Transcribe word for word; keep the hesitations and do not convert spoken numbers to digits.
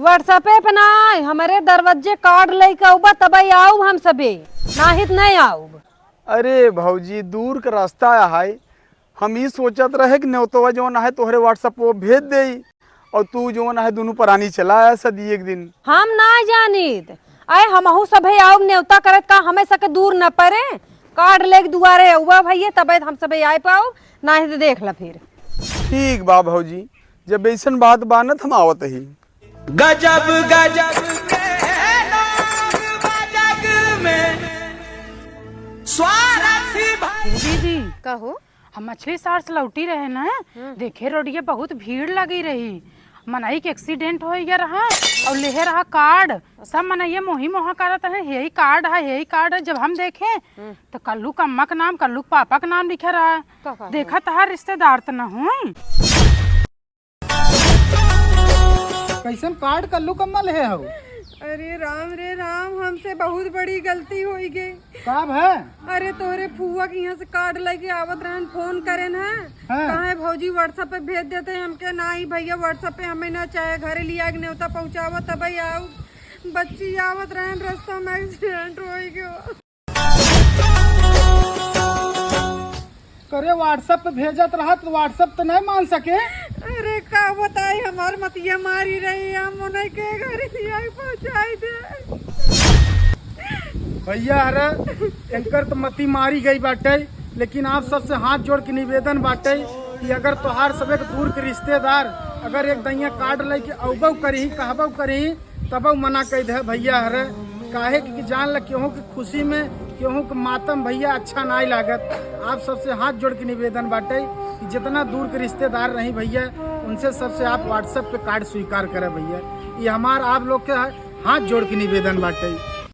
WhatsApp पे ना आए, हमरे दरवाजे कार्ड लेके आउबा, तबे आउब हम सबे, नाहीं त नहीं आउब। अरे भौजी, दूर क रास्ता है, हम ई सोचत रहे कि नेवतवा जौन है तोहरे WhatsApp पे भेज देई, और तू जौन है दुनू परानी चला आया सदी एक दिन। हम ना जानित, आए हमहू सभे आउब नेवता करत, का हमें सके दूर न परे? कार्ड लेके दुआरे आउबा भैया, तबे हम सभे आए पाउब, नाहीं त देख ला फिर। ठीक बा भौजी, जब ऐसन बात बा न त हम आवत ही। गजब गजब के लोग बा जग में, स्वार्थी भाई। दीदी, कहो। हम मछली शहर से लौटी रहे न, हम्म। देखे रोडिये बहुत भीड़ लगी रही, मनई के accident होइ गया रहा और लेहे रहा कार्ड, सब मनइये मोही मोहा करत रहे, "यही कार्ड है, यही कार्ड है।" जब हम देखे हम्म। तो कल्लू क अम्मा क नाम, कल्लू क पापा क नाम लिखा रहा। का, का, देखा तहार रिश्तेदार त न हुई। कैसन कार्ड कल्लू क अम्मा लेहे हउ? अरे राम रे राम, हमसे बहुत बड़ी गलती होइ गई। का भा? अरे तोहरे फुआ के यहाँ से कार्ड लेके आवत रहन, फोन करेन है। हाँ। कहे भौजी WhatsApp पे भेज देते हैं। हमके नाहीं भैया, WhatsApp पे हमें ना चाहे, घरे लिया के नेवता पहुँचावा तबे आउब। बच्ची आवत रहन, रास्ता में accident होइ गयो। करे WhatsApp पे भेजत रहा त WhatsApp त नहीं मान सके। अरे का बताई, हमार मतिया मारी रही, हम उन्हें के घरे लिया के पहुँचाई दे। भैया, अरे इनकर त मती मारी गई बाटे, लेकिन आप सबसे हाथ जोड़ के निवेदन बाटे कि अगर तोहार सब एक दूर के रिश्तेदार अगर एक दइया कार्ड लेके अउबउ करही, कहबउ करही, तबउ मना कइ दे भैया, अरे काहे कि, कि जान ल केहू के खुशी में केहू के मातम भैया अच्छा नाहीं लागत। आप सबसे हाथ जोड़ के निवेदन बाटे कि जितना दूर के रिश्तेदार रही भैया, उनसे सबसे आप WhatsApp पे कार्ड स्वीकार करे भैया। ये हमार आप लोग के हाथ जोड़ के निवेदन बाटे।